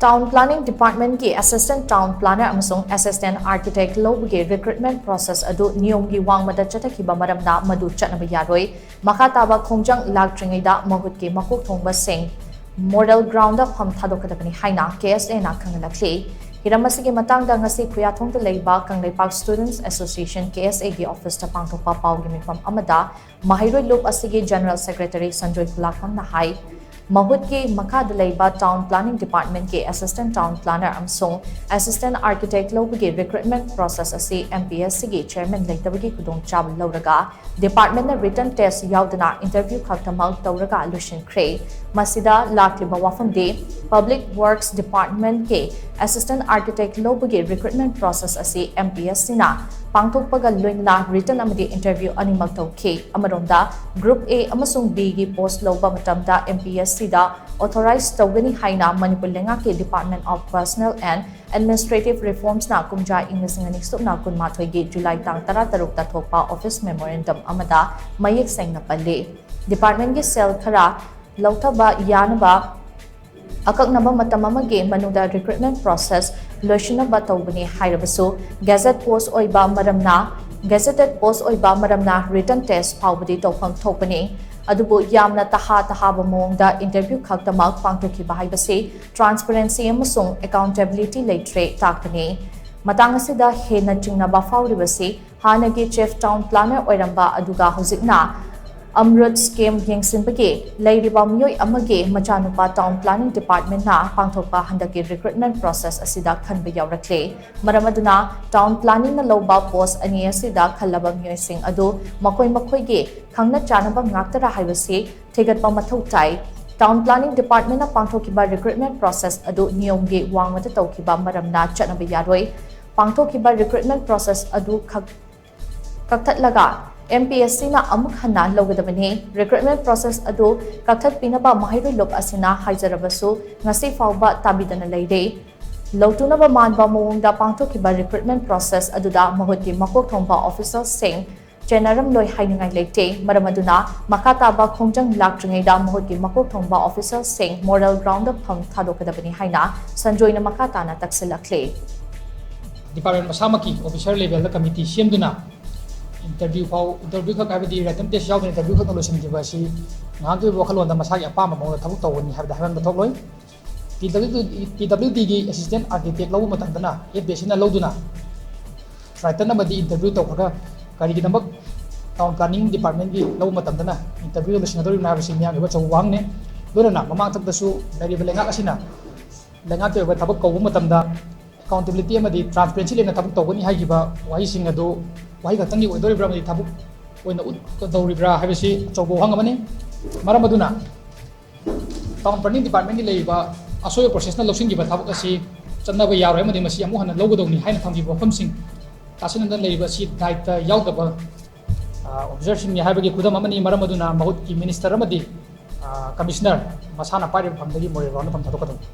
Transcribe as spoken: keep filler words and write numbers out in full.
Town Planning Department ꯀꯤ Assistant Town Planner ꯑꯃꯁꯨꯡ Assistant Architect ꯂꯧꯕꯒꯤ recruitment process ꯑꯗꯨ ꯅꯤꯌꯣꯝꯒꯤ ꯋꯥꯡꯃꯗ ꯆꯠꯊꯈꯤꯕ ꯃꯔꯝꯅ ꯃꯗꯨ ꯆꯠꯅꯕ ꯌꯥꯔꯣꯏ꯫ ꯃꯈꯥ ꯇꯥꯕ ꯈꯣꯡꯖꯪ ꯂꯥꯛꯇ꯭ꯔꯤꯉꯩꯗ ꯃꯍꯨꯠꯀꯤ ꯃꯀꯣꯛ ꯊꯣꯡꯕꯁꯤꯡ Model Ground ꯗ ꯐꯝ ꯊꯥꯗꯣꯛꯀꯗꯕꯅꯤ ꯍꯥꯏꯅ K S A ꯅ ꯈꯪꯍꯜꯂꯛꯂꯤ꯫ ꯍꯤꯔꯝ ꯑꯁꯤꯒꯤ ꯃꯇꯥꯡꯗ ꯉꯁꯤ ꯈꯨꯌꯥꯊꯣꯡꯗ ꯂꯩꯕ Kangleipak Students Association, K S A ꯒꯤ office ꯇ ꯄꯥꯡꯊꯣꯛꯄ ꯄꯥꯎꯒꯤ ꯃꯤꯐꯝ ꯑꯃꯗ ꯃꯍꯩꯔꯣꯏ ꯂꯨꯞ ꯑꯁꯤꯒꯤ General Secretary ꯁꯟꯖꯣꯏ ꯈꯨꯂꯥꯛꯄꯝꯅ ꯍꯥꯏ, ꯃꯍꯨꯠꯀꯤ ꯃꯈꯥꯗ ꯂꯩꯕ Town Planning Department ꯀꯤ Assistant Town Planner ꯑꯃꯁꯨꯡ Assistant Architect ꯂꯧꯕꯒꯤ recruitment process ꯑꯁꯤ M P S C ꯒꯤ Chairman ꯂꯩꯇꯕꯒꯤ ꯈꯨꯗꯣꯡꯆꯥꯕ ꯂꯧꯔꯒ department ꯅ written test ꯌꯥꯎꯗꯅ interview ꯈꯛꯇꯃꯛ ꯇꯧꯔꯒ ꯂꯣꯏꯁꯤꯟꯈ꯭ꯔꯦ꯫ ꯃꯁꯤꯗ ꯂꯥꯛꯂꯤꯕ ꯋꯥꯐꯝꯗꯤ Public Works Department ꯀꯤ Assistant Architect ꯂꯧꯕꯒꯤ recruitment process ꯑꯁꯤ M P S C ꯅ ꯄꯥꯡꯊꯣꯛꯄꯒ ꯂꯣꯏꯅꯅ written ꯑꯃꯗꯤ interview ꯑꯅꯤꯃꯛ ꯇꯧꯈꯤ꯫ ꯑꯃꯔꯣꯝꯗ Group A ꯑꯃꯁꯨꯡ B ꯒꯤ post ꯂꯧꯕ ꯃꯇꯝꯗ M P S C ꯗ authorize ꯇꯧꯒꯅꯤ ꯍꯥꯏꯅ ꯃꯅꯤꯄꯨꯔ ꯂꯩꯉꯥꯛꯀꯤ Department of Personnel and Administrative Reforms ꯅ ꯀꯨꯝꯖꯥ ꯏꯪ ꯂꯤꯁꯤꯡ ꯑꯅꯤ ꯁꯨꯞꯅ ꯀꯨꯟꯃꯥꯊꯣꯏꯒꯤ July ꯇꯥꯡ ꯇꯔꯥꯇꯔꯨꯛꯇ ꯊꯣꯛꯄ office memorandum ꯑꯃꯗ ꯃꯌꯦꯛ ꯁꯦꯡꯅ ꯄꯜꯂꯤ꯫ Department ꯀꯤ cell ꯈꯔ ꯂꯧꯊꯕ ꯌꯥꯅꯕ ꯑꯀꯛꯅꯕ ꯃꯇꯝ ꯑꯃꯒꯤ ꯃꯅꯨꯡꯗ recruitment process ꯂꯣꯏꯁꯤꯟꯅꯕ ꯇꯧꯕꯅꯤ ꯍꯥꯏꯔꯕꯁꯨ, gazette post ꯑꯣꯏꯕ ꯃꯔꯝꯅ, gazetted post ꯑꯣꯏꯕ ꯃꯔꯝꯅ written test ꯐꯥꯎꯕꯗꯤ ꯇꯧꯐꯝ ꯊꯣꯛꯄꯅꯤ꯫ ꯑꯗꯨꯕꯨ ꯌꯥꯝꯅ ꯇꯍꯥ ꯇꯍꯥꯕ ꯃꯑꯣꯡꯗ interview ꯈꯛꯇꯃꯛ ꯄꯥꯡꯊꯣꯛꯈꯤꯕ ꯍꯥꯏꯕꯁꯤ transparency ꯑꯃꯁꯨꯡ accountability ꯂꯩꯇ꯭ꯔꯦ ꯇꯥꯛꯄꯅꯤ꯫ ꯃꯇꯥꯡ ꯑꯁꯤꯗ ꯍꯦꯟꯅ ꯆꯤꯡꯅꯕ ꯐꯥꯎꯔꯤꯕꯁꯤ ꯍꯥꯟꯅꯒꯤ Chief Town Planner ꯑꯣꯏꯔꯝꯕ ꯑꯗꯨꯒ ꯍꯧꯖꯤꯛꯅ Amrut Scheme ꯌꯦꯡꯁꯤꯟꯕꯒꯤ ꯂꯩꯔꯤꯕ ꯃꯤꯑꯣꯏ ꯑꯃꯒꯤ ꯃꯆꯥꯅꯨꯄꯥ Town Planning Department ꯅ ꯄꯥꯡꯊꯣꯛꯄ ꯍꯟꯗꯛꯀꯤ recruitment process ꯑꯁꯤꯗ ꯈꯟꯕ ꯌꯥꯎꯔꯛꯂꯦ꯫ ꯃꯔꯝ ꯑꯗꯨꯅ Town Planning ꯅ ꯂꯧꯕ post ꯑꯅꯤ ꯑꯁꯤꯗ ꯈꯜꯂꯕ ꯃꯤꯑꯣꯏꯁꯤꯡ ꯑꯗꯨ ꯃꯈꯣꯏ ꯃꯈꯣꯏꯒꯤ ꯈꯪꯅ ꯆꯥꯟꯅꯕ ꯉꯥꯛꯇꯔꯥ ꯍꯥꯏꯕꯁꯤ ꯊꯤꯒꯠꯄ ꯃꯊꯧ ꯇꯥꯏ꯫ Town Planning Department ꯅ ꯄꯥꯡꯊꯣꯛꯈꯤꯕ recruitment process ꯑꯗꯨ ꯅꯤꯌꯣꯝꯒꯤ ꯋꯥꯡꯃꯗ ꯇꯧꯈꯤꯕ ꯃꯔꯝꯅ ꯆꯠꯅꯕ ꯌꯥꯔꯣꯏ꯫ ꯄꯥꯡꯊꯣꯛꯈꯤꯕ recruitment process ꯑꯗꯨ ꯈꯛ-, ꯀꯛꯊꯠꯂꯒ M P S C ꯅ ꯑꯃꯨꯛ ꯍꯟꯅ ꯂꯧꯒꯗꯕꯅꯤ꯫ Recruitment process ꯑꯗꯨ ꯀꯛꯊꯠꯄꯤꯅꯕ ꯃꯍꯩꯔꯣꯏ ꯂꯨꯞ ꯑꯁꯤꯅ ꯍꯥꯏꯖꯔꯕꯁꯨ ꯉꯁꯤ ꯐꯥꯎꯕ ꯇꯥꯕꯤꯗꯅ ꯂꯩꯔꯦ꯫ ꯂꯧꯇꯨꯅꯕ ꯃꯥꯟꯕ ꯃꯑꯣꯡꯗ ꯄꯥꯡꯊꯣꯛꯈꯤꯕ recruitment process ꯑꯗꯨꯗ ꯃꯍꯨꯠꯀꯤ ꯃꯀꯣꯛ ꯊꯣꯡꯕ official ꯁꯤꯡ ꯆꯦꯟꯅꯔꯝꯂꯣꯏ ꯍꯥꯏꯅꯤꯡꯉꯥꯏ ꯂꯩꯇꯦ꯫ ꯃꯔꯝ ꯑꯗꯨꯅ ꯃꯈꯥ ꯇꯥꯕ ꯈꯣꯡꯖꯪ ꯂꯥꯛꯇ꯭ꯔꯤꯉꯩꯗ ꯃꯍꯨꯠꯀꯤ ꯃꯀꯣꯛ ꯊꯣꯡꯕ officerꯁꯤꯡ moral groundꯗ ꯐꯝ ꯊꯥꯗꯣꯛꯀꯗꯕꯅꯤ ꯍꯥꯏꯅ ꯁꯟꯖꯣꯏꯅ ꯃꯈꯥ ꯇꯥꯅ ꯇꯛꯁꯤꯜꯂꯛꯂꯤ꯫ Department ꯃꯁꯥꯃꯛꯀꯤ officer levelꯗ committee ꯁꯦꯝꯗꯨꯅ interview ꯐꯥꯎ, interview ꯈꯛ ꯍꯥꯏꯕꯗꯤ written test ꯌꯥꯎꯗꯅ interview ꯈꯛꯅ ꯂꯣꯏꯁꯤꯟꯈꯤꯕ ꯑꯁꯤ ꯉꯥꯏꯍꯥꯛꯀꯤ ꯑꯣꯏꯕ ꯋꯥꯈꯜꯂꯣꯟꯗ ꯃꯁꯥꯒꯤ ꯑꯄꯥꯝꯕ ꯃꯑꯣꯡꯗ ꯊꯕꯛ ꯇꯧꯒꯅꯤ ꯍꯥꯏꯕꯗ ꯍꯥꯏꯃꯟꯕ ꯊꯣꯛꯂꯣꯏ꯫ PWD, PWDꯒꯤ assistant architect ꯂꯧꯕ ꯃꯇꯝꯗꯅ FBSꯅ ꯂꯧꯗꯨꯅ written ꯑꯃꯗꯤ interview ꯇꯧꯈ꯭ꯔꯒ ꯀꯔꯤꯒꯤꯗꯃꯛ town planning departmentꯀꯤ ꯂꯧꯕ ꯃꯇꯝꯗꯅ interview ꯂꯣꯏꯁꯤꯟꯒꯗꯧꯔꯤꯕꯅꯣ ꯍꯥꯏꯕꯁꯤ ꯃꯤꯌꯥꯝꯒꯤ ꯑꯣꯏꯕ ꯑꯆꯧꯕ ꯋꯥꯍꯪꯅꯤ꯫ ꯂꯣꯏꯅꯅ ꯃꯃꯥꯡ ꯊꯛꯇꯁꯨ ꯂꯩꯔꯤꯕ ꯂꯩꯉꯥꯛ ꯑꯁꯤꯅ ꯂꯩꯉꯥꯛꯀꯤ ꯑꯣꯏꯕ ꯊꯕꯛ ꯀꯧꯕ ꯃꯇꯝꯗ accountability ꯑꯃꯗꯤ transparency ꯂꯩꯅ ꯊꯕꯛ ꯇꯧꯒꯅꯤ ꯍꯥꯏꯈꯤꯕ ꯋꯥꯍꯩꯁꯤꯡ ꯑꯗꯨ ꯋꯥꯍꯩ ꯈꯛꯇꯪꯒꯤ ꯑꯣꯏꯗꯧꯔꯤꯕ꯭ꯔꯥ ꯑꯃꯗꯤ ꯊꯕꯛ ꯑꯣꯏꯅ ꯎꯠꯀꯗꯧꯔꯤꯕ꯭ꯔꯥ ꯍꯥꯏꯕꯁꯤ ꯑꯆꯧꯕ ꯋꯥꯍꯪ ꯑꯃꯅꯤ꯫ ꯃꯔꯝ ꯑꯗꯨꯅ town planning departmentꯀꯤ ꯂꯩꯔꯤꯕ ꯑꯁꯣꯏꯕ processꯅ ꯂꯧꯁꯤꯟꯈꯤꯕ ꯊꯕꯛ ꯑꯁꯤ ꯆꯠꯅꯕ ꯌꯥꯔꯣꯏ ꯑꯃꯗꯤ ꯃꯁꯤ ꯑꯃꯨꯛ ꯍꯟꯅ ꯂꯧꯒꯗꯧꯅꯤ ꯍꯥꯏꯅ ꯊꯝꯈꯤꯕ ꯋꯥꯐꯝꯁꯤꯡ ꯇꯥꯁꯤꯟꯅꯗꯨꯅ ꯂꯩꯔꯤꯕ ꯑꯁꯤ ꯗꯥꯏꯇ ꯌꯥꯎꯗꯕ officerꯁꯤꯡꯅꯤ ꯍꯥꯏꯕꯒꯤ ꯈꯨꯗꯝ ꯑꯃꯅꯤ꯫ ꯃꯔꯝ ꯑꯗꯨꯅ ꯃꯍꯨꯠꯀꯤ minister ꯑꯃꯗꯤ commissioner ꯃꯁꯥꯅ ꯄꯥꯏꯔꯤꯕ ꯐꯝꯗꯒꯤ moral groundꯗ ꯐꯝ ꯊꯥꯗꯣꯛꯀꯗꯧꯅꯤ꯫